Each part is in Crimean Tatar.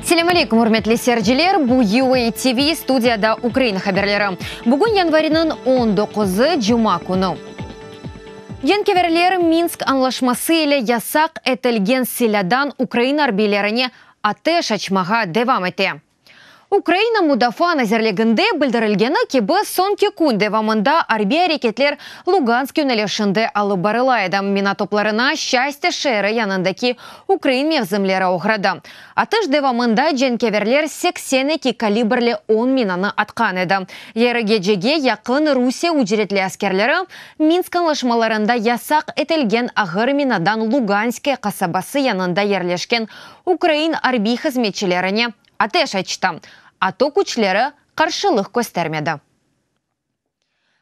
Selâm aleykum, ürmetli seyirciler! Bu UA TV, studiyada Ukraina haberleri. Bugün yanvariniñ on doquzı, cuma künü. Cenkâverler Minsk añlaşması ile yasaq etilgen silâdan ukrain arbiylerine ateş açmağa devam ete. Ukraina Mudafaa nazirliginde bildirilgeni kibi, soñki kün devamında arbiy areketler Lugansk yönelişinde alıp barıla edi, mina toplarına Şçastâ şeeri yanındaki ukrain mevzimleri oğradı. Atış devamında cenkâverler 82 kalibrli on minanı atqan edi. Yarı gecege yaqın Rusiye ücretli askerleri Minsk añlaşmalarında yasaq etilgen ağır minadan Luganske qasabası yanında yerleşken ukrain arbiy hızmetçilerine ateş açtı. ATO küçleri qarşılıq köstermedi.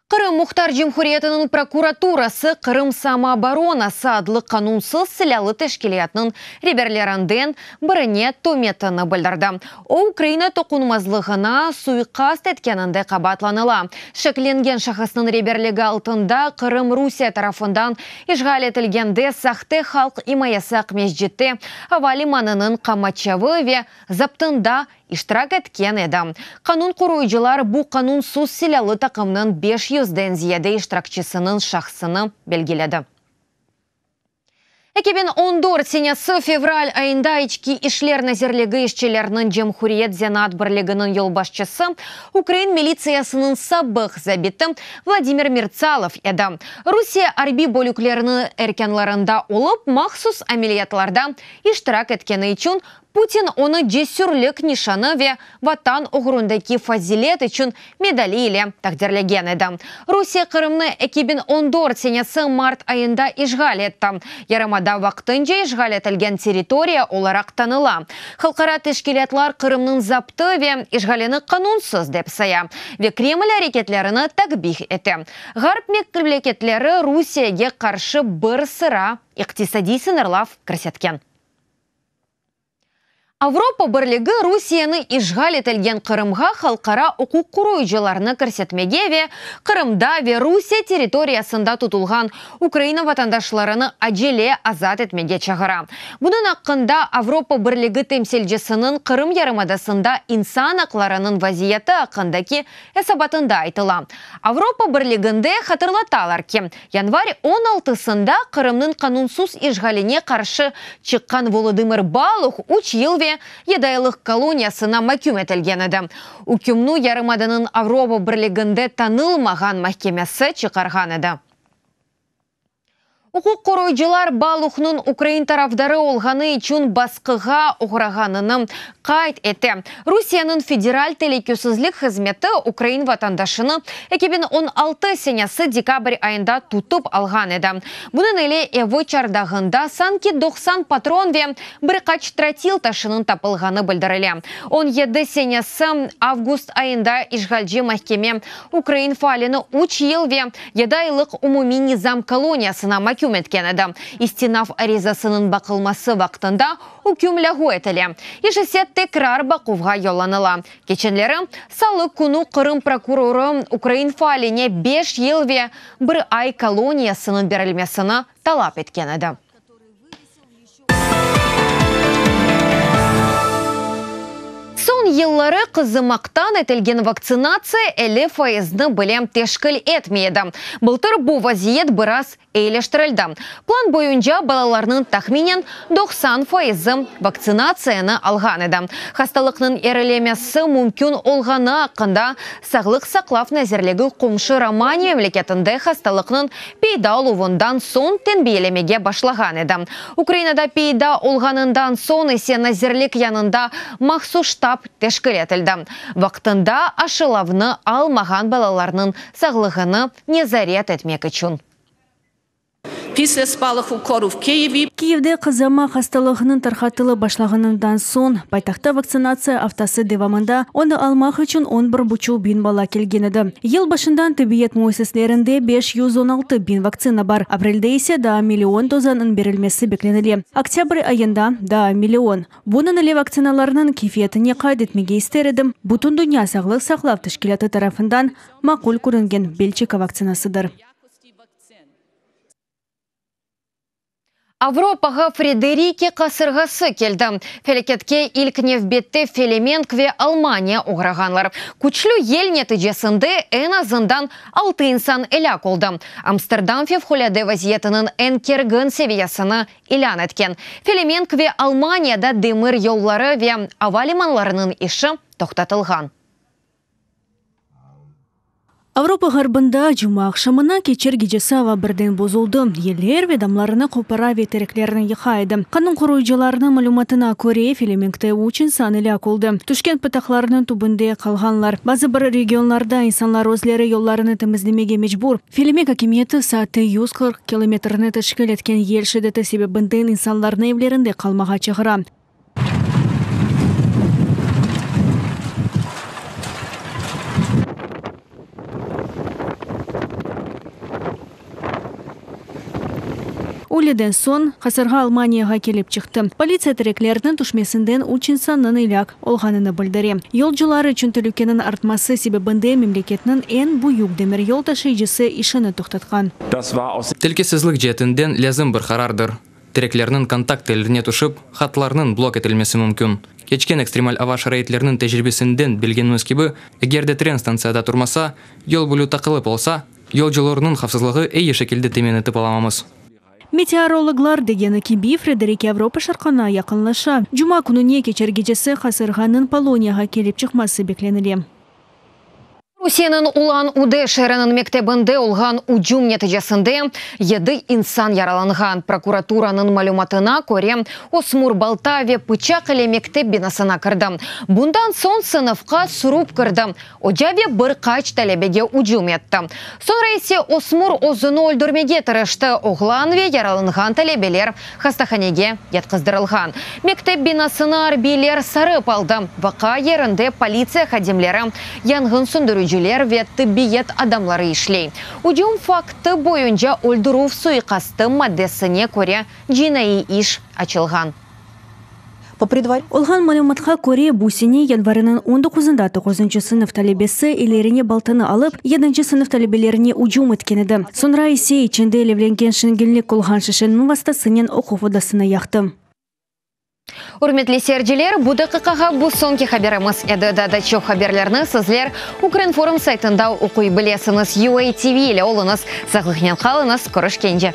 Qırım Muhtar Cumhuriyetiniñ prokuraturası Qırım samooboronası adlı qanunsız silâlı teşkilâtnıñ reberlerinden birine tömetini bildirdi. O, Ukraina toqunmazlığına suiqast etkeninde qabaatlanıla. Şeklengen şahısnıñ reberligi altında Qırım Rusiye tarafından işğal etilgende sahte halq imayesi Aqmescitte ava limanınıñ qamaçavı ve zaptında iştirak etken edi. Qanun qoruyıcılar bu qanunsız silâlı taqımnıñ beş yüzden ziyade iştirakçisiniñ şahsını belgiledi. 2014 senesi fevral ayında İçki işler nazirligi işçileriniñ cemhuriyet zenaat birliginiñ yolbaşçısı, ukrain militsiyasınıñ sabıq zabiti Vladimir Mertsalov edi. Rusiye arbiy bölükleriniñ erkânlarında olıp, mahsus ameliyatlarda iştirak etkeni içün Putin onı Cesürlik nişanı ve Vatan oğrundaki fazilet içün medali ile taqdirlegen edi. Rusiye Qırımnı 2014 senesi mart ayında işğal etti. Yarımada vaqtınca işğal etilgen territoriya olaraq tanıla. Halqara teşkilâtlar Qırımnıñ zaptı ve işğalini qanunsız dep saya ve Kreml areketlerini takbih ete. Ğarp memleketleri Rusiyege qarşı bir sıra iqtisadiy sıñırlav kirsetken. Avropa Birligi Rusiyeni işğal etilgen Qırımğa halqara uquq qoruyıcılarnı kirsetmege ve Qırımda ve Rusiye territoriyasında tutulğan Ukraina vatandaşlarını acele azat etmege çağıra. Bunıñ aqqında Avropa Birligi temsilcisiniñ Qırım yarımadasında insan aqlarınıñ vaziyeti aqqındaki esabatında aytıla. Avropa Birliginde hatırlatalar ki, yanvar on altısında Qırımnıñ qanunsız işğaline qarşı çıqqan Volodımır Baluh üç yıl ve yedi aylıq koloniyasına maküm etilgen edi. Ükümni yarımadanıñ Avropa Birliginde tanılmağan mahkemesi çıqarğan edi. Uquq qoruyıcılar Baluhnıñ ukrain tarafdarı olğanı içün basqığa oğrağanını qayd ete. Rusiyeniñ Federal telükesizlik hızmeti ukrain vatandaşını 2016 senesi dekabr ayında tutıp alğan edi. Bunıñ ile evi çardağında sanki 90 patron ve bir qaç trotil taşınıñ tapılğanı bildirile. 17 senesi avgust ayında işğalci mahkeme ukrain faalini üç yıl ve yedi aylıq umumiy nizam koloniyasına maküm etken edi. İstinaf arizasınıñ baqılması vaqtında üküm lâğu etile, iş ise tekrar baquvğa yollanıla. Keçenleri, salı künü Qırım prokurorı ukrain faaline beş yıl ve bir ay koloniyasınıñ berilmesini talap etken edi. Soñ yılları qızımaqtan etilgen vaktsinatsiya 50 fayıznı bile teşkil etmey edi. Bıltır bu vaziyet biraz eyileştirildi. Plan boyunca balalarnıñ tahminen 90 fayızı vaktsinatsiyanı alğan edi. Hastalıqnıñ erilemesi mümkün olğanı aqqında Sağlıq saqlav nazirligi qomşu Romaniya memleketinde hastalıqnıñ peyda oluvından soñ tenbiyelemege başlağan edi. Ukrainada peyda olğanından soñ ise nazirlik yanında mahsus ştab teşkil etildi. Vaqtında aşılavnı almağan balalarnıñ sağlığını nezaret etmek içün. Pislâ spalahu koru v Kiyevi. Kiyevde qızama hastalığınıñ tarqatılıp başlağanından soñ, paytahtta vaktsinatsiya aftası devamında onı almaq içün on bir buçuq biñ bala kelgen edi. Yıl başından tibbiyet müessislerinde 516 biñ vaktsina bar, aprelde ise daa million dozanıñ berilmesi beklenile, oktâbr ayında, daa million. Bunıñ ile vaktsinalarnıñ keyfiyetini qayd etmege ister edim, Bütündünya sağlıq saqlav teşkilâtı tarafından maqul körüngen Belçika vaktsinasıdır. Avropağa Frederike qasırğası keldi. Felâketke ilk nevbette Felemenk ve Almaniya oğrağanlar. Küçlü yel neticesinde eñ azından altı insan elâk oldı. Amsterdam fevqulâde vaziyetiniñ eñ kergin seviyesini ilân etken. Felemenk ve Almaniyada demir yolları ve ava limanlarınıñ işi toqtatılğan. Avropa ğarbında cuma aqşamına keçer gecesi ava birden bozuldı, yeller ve damlarnı qopara ve tereklerni yıqa edi. Qanun qoruyıcılarnıñ malümatına köre, Felemenkte üç insan elâk oldı, tüşken pıtaqlarnıñ tübünde qalğanlar. Bazı bir regionlarda insanlar özleri yollarını temizlemege mecbur. Felemenk akimiyeti saatte 140 kilometrni teşkil etken yel şiddeti sebebinden insanlarnı evlerinde qalmağa çağıra. Üyleden soñ qasırğa Almaniyağa kelip çıqtı. Politsiya tereklerniñ tüşmesinden üç insannıñ elâk olğanını bildire. Yolcular içün telükeniñ artması sebebinden memleketniñ eñ büyük demiryol taşıyıcısı işini toqtatqan. Telükesizlik ceetinden lâzim bir qarardır. Tereklerniñ kontakt tellerine tüşip, hatlarnıñ blok etilmesi mümkün. Keçken ekstremal ava şaraitleriniñ tecribesinden bilgenimiz kibi, eger de tren stantsiyada turmasa, yol boyu taqılıp olsa, yolcularnıñ havfsızlığı eyi şekilde temin etip olamamız. Meteorologlar degeni kibi, Frederike Avropa şarqına yaqınlaşa. Cuma kününe keçer gecesi qasırğanıñ Poloniyağa kelip çıqması beklenile. Rusiyeniñ Ulan-Ude şeeriniñ mektebinde olğan ücüm neticesinde yedi insan yaralanğan. Prokuraturanıñ malümatına köre, ösmür balta ve pıçaq ile mektep binasına kirdi. Bundan soñ sınıfqa sürüp kirdi, oca ve bir qaç talebege ücüm etti. Soñra ise ösmür özüni öldürmege tırıştı, oğlan ve yaralanğan talebeler hastahanege yatqızdırılğan. Mektep binasını arbiyler sarıp aldı. Vaqia yerinde politsiya hadimleri, yanğın söndürüciler ve tıbbiyet adamları işley. Ücüm faktı boyunca öldürüv suiqastı maddesine köre cinaiy iş açılğan. Olğan malümatqa köre, bu sene yanvarınıñ on doquzında toquzıncı sınıf talebesi ellerine baltanı alıp, yedinci sınıf talebelerine ücüm etken edi. Soñra ise içinde alevlengen şingenlik olğan şişeniñ vastasınen oquv odasını yaqtı. Ürmetli seyirciler, bu daqiqağa bu soñki haberimiz edi. Daa da çoq haberlerni sizler Ukrinform saytında oquy bilesiñiz. UATV ile oluñız, sağlıqnen qalıñız, körüşkence!